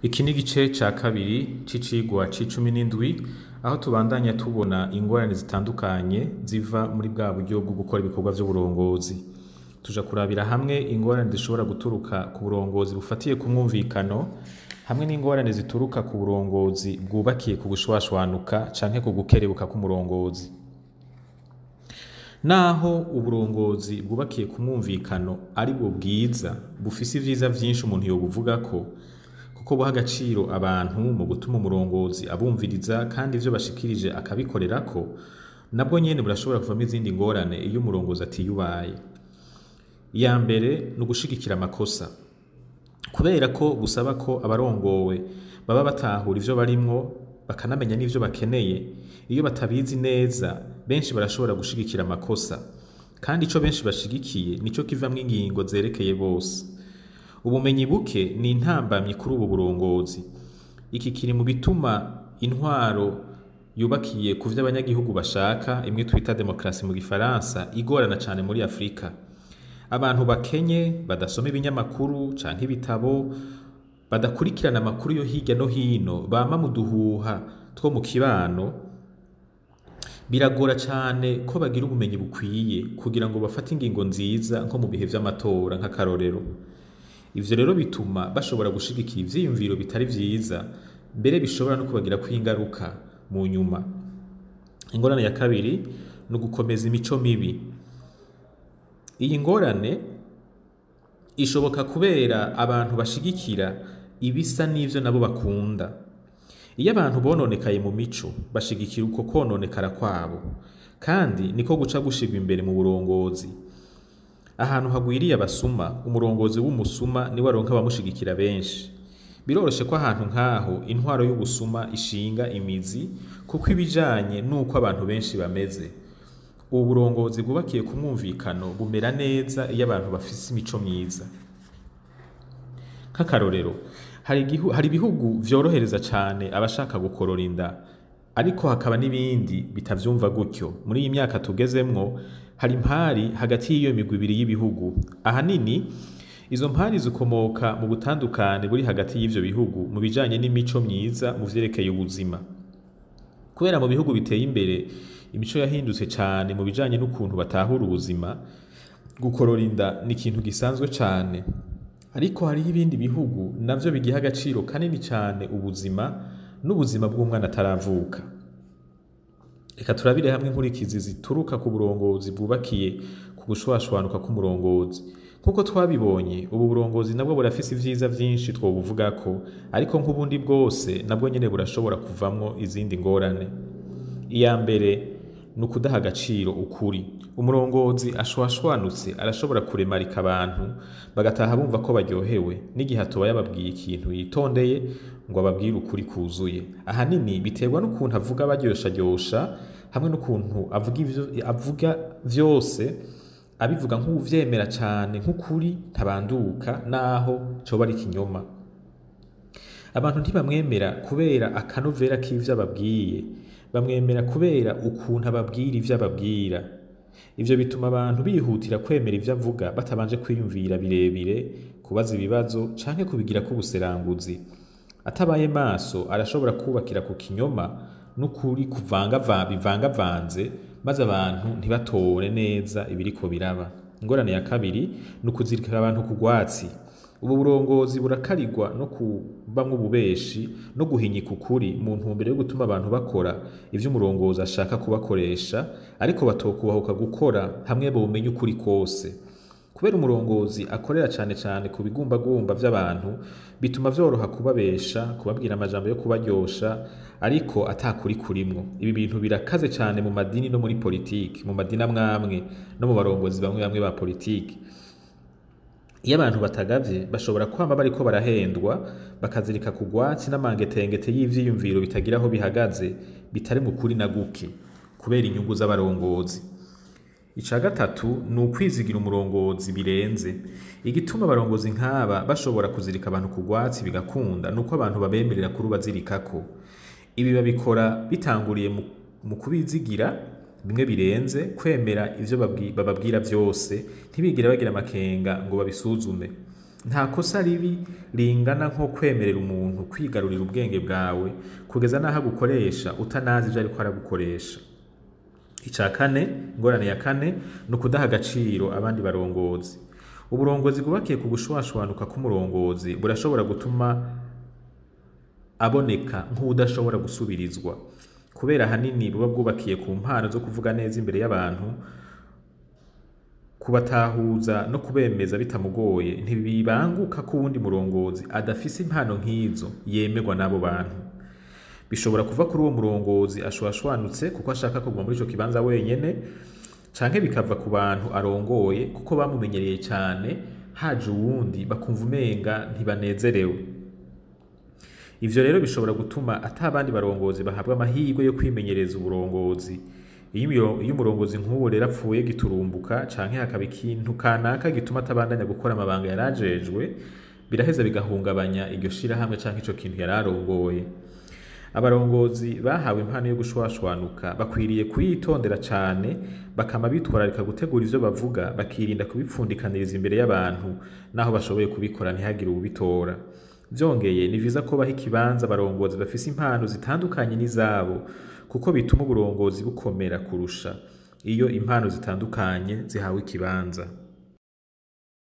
Iki ni igice ca kabiri c'icigwa c'17, aho tubandanya tubona ingorane zitandukanye ziva muri bwa buryo bwo gukora ibikorwa vy'uburongozi. Tuja kurabira hamwe ingorane zishobora guturuka ku burongozi bufatiye ku mwumvikano, hamwe n'ingorane zituruka ku burongozi bwubakiye ku gushwashwanuka canke ku gukerebuka k'umurongozi. Naho uburongozi bwubakiye ku mwumvikano ari bwo bwiza, bufise ivyiza vyinshi umuntu yobuvugako, kuko buha agaciro abantu mu gutuma umurongozi abumviriza kandi ivyo bashikirije akabikorerako, nabwo nyene burashobora kuvamwo izindi ngorane iyo umurongozi atiyubaye. Iya mbere ni ugushigikira amakosa. Kubera ko busaba ko abarongowe baba batahura ivyo barimwo bakanamenya n'ivyo bakeneye, iyo batabizi neza benshi barashobora gushigikira amakosa, kandi ico benshi bashigikiye nico kivamwo ingingo zerekeye bose. Ubumenyi buke ni intambamyi kuri ubu burongozi. Iki kiri mu bituma intwaro yubakiye ku vyo abanyagihugu bashaka, imwe twita demokarasi mu gifaransa, igorana cane muri Afrika. Abantu bakenye, badasoma ibinyamakuru canke ibitabo, badakurikirana amakuru yo hirya no hino, bama mu duhuha two mu kibano, biragora cane ko bagira ubumenyi bukwiye kugira ngo bafate ingingo nziza nko mu bihe vy'amatora nk'akarorero. Ivyo rero bituma bashobora gushigikira ivyiyumviro bitari vyiza, mbere bishobora no kubagirako ingaruka mu nyuma. Ingorane ya kabiri ni ugukomeza imico mibi. Iyi ngorane ishoboka kubera abantu bashigikira ibisa n'ivyo nabo bakunda. Iyo abantu bononekaye mu mico, bashigikira uko kwononekara kwabo, kandi niko guca gushirwa imbere mu burongozi. Ahantu hagwiriye abasuma, umurongozi w'umusuma niwe aronka abamushigikira benshi. Biroroshe ko ahantu nk'aho intwaro y'ubusuma ishinga imizi, kuko ibijanye n'uko abantu benshi bameze. Ubu burongozi bwubakiye ku mwumvikano bumera neza iyo abantu bafise imico myiza. Nk'akarorero, hari ibihugu vyorohereza cane abashaka gukorora inda, ariko hakaba n'ibindi bitavyumva gutyo. Muri iyi myaka tugezemwo, hari impari hagati y'iyo migwi ibiri y'ibihugu. Ahanini, izo mpari zikomoka mu butandukane buri hagati y'ivyo bihugu mu bijanye n'imico myiza mu vyerekeye ubuzima. Kubera mu bihugu biteye imbere, imico yahindutse cane mu bijanye n'ukuntu batahura ubuzima, gukorora inda ni ikintu gisanzwe cane. Ariko hariho ibindi bihugu navyo bigiha agaciro kanini cane ubuzima n'ubuzima bw'umwana ataravuka. Reka turabire hamwe inkurikizi zituruka ku burongozi bwubakiye ku gushwashwanuka k'umurongozi. Nk'uko twabibonye, ubu burongozi nabwo burafise ivyiza vyinshi twobuvugako, ariko nk'ubundi bwose nabwo nyene burashobora kuvamwo izindi ngorane. Iya mbere ni ukudaha agaciro ukuri. Umurongozi ashwashwanutse arashobora kuremarika abantu bagataha bumva ko baryohewe, n'igihe atoba yababwiye ikintu yitondeye ngo ababwire ukuri kuzuye. Ahanini biterwa n'ukuntu avuga baryosharyosha, hamwe n'ukuntu avuga ivyo avuga vyose abivuga nk'uwuvyemera cane nk'ukuri ntabanduka, naho coba ari ikinyoma. Abantu ntibamwemera kubera akanovera k'ivyo ababwiye, bamwemera kubera ukuntu ababwira ivyo ababwira. Ivyo bituma abantu bihutira kwemera ivyo avuga batabanje kwiyumvira birebire, kubaza ibibazo canke kubigirako ubuseranguzi. Atabaye maso arashobora kubakira ku kinyoma n'ukuri bivangavanze, maze abantu ntibatore neza ibiriko biraba. Ingorane ya kabiri ni ukuzirikira abantu ku rwatsi. Ubu burongozi burakarirwa no kubamwo ububeshi no guhinyika ukuri mu ntumbero yo gutuma abantu bakora ivyo umurongozi ashaka kubakoresha, ariko batokubahuka gukora hamwe bomenya ukuri kose. Kubera umurongozi akorera cane cane ku bigumbagumba vy'abantu, bituma vyoroha kubabesha, kubabwira amajambo yo kubaryosha, ariko atakuri kurimwo. Ibi bintu birakaze cane mu madini no muri politiki, mu madini amwamwe no mu barongozi bamwe bamwe ba politiki. Iyo abantu batagavye bashobora kwama bariko barahendwa, bakazirika ku rwatsi n'amangetengete y'ivyiyumviro bitagira aho bihagaze, bitari mu kuri na guke, kubera inyungu z'abarongozi. Ica gatatu ni ukwizigira umurongozi birenze. Igituma abarongozi nk'aba bashobora kuzirika abantu ku rwatsi bigakunda, nuko abantu babemerera kurubazirikako. Ibi babikora bitanguriye mu kubizigira bimwe birenze, kwemera ivyo bababwira vyose, ntibigire bagira amakenga ngo babisuzume. Nta kosa ribi ringana nko kwemerera umuntu kwigarurira ubwenge bwawe kugeza n'aho agukoresha utanazi ivyo ariko aragukoresha. Ica kane, ingorane ya kane, ni ukudaha agaciro abandi barongozi. Uburongozi bwubakiye ku gushwashwanuka k'umurongozi burashobora gutuma aboneka nk'uwudashobora gusubirizwa, kubera ahanini buba bwubakiye ku mpano zo kuvuga neza imbere y'abantu, kubatahuza no kubemeza bitamugoye. Ntibibanguka ko uwundi murongozi adafise impano nk'izo yemerwa n'abo bantu. Bishobora kuva kuri uwo murongozi ashwashwanutse kuko ashaka kuguma muri ico kibanza wenyene, canke bikava ku bantu arongoye kuko bamumenyereye cane, haje uwundi bakumva umenga ntibanezerewe. Ivyo rero bishobora gutuma ata bandi barongozi bahabwa amahirwe yo kwimenyereza uburongozi. Iyo umurongozi nk'uwo rero apfuye giturumbuka, canke hakaba ikintu kanaka gituma atabandanya gukora amabanga yarajejwe, biraheza bigahungabanya iryo shirahamwe canke ico kintu yararongoye. Abarongozi bahawe impano yo gushwashwanuka bakwiriye kuyitondera cane, bakama bitwararika gutegura ivyo bavuga, bakirinda kubipfundikaniriza imbere y'abantu, naho bashoboye kubikora ntihagire uwubitora. Vyongeye, ni vyiza ko baha ikibanza abarongozi bafise impano zitandukanye n'izabo, kuko bituma uburongozi bukomera kurusha iyo impano zitandukanye zihawe ikibanza.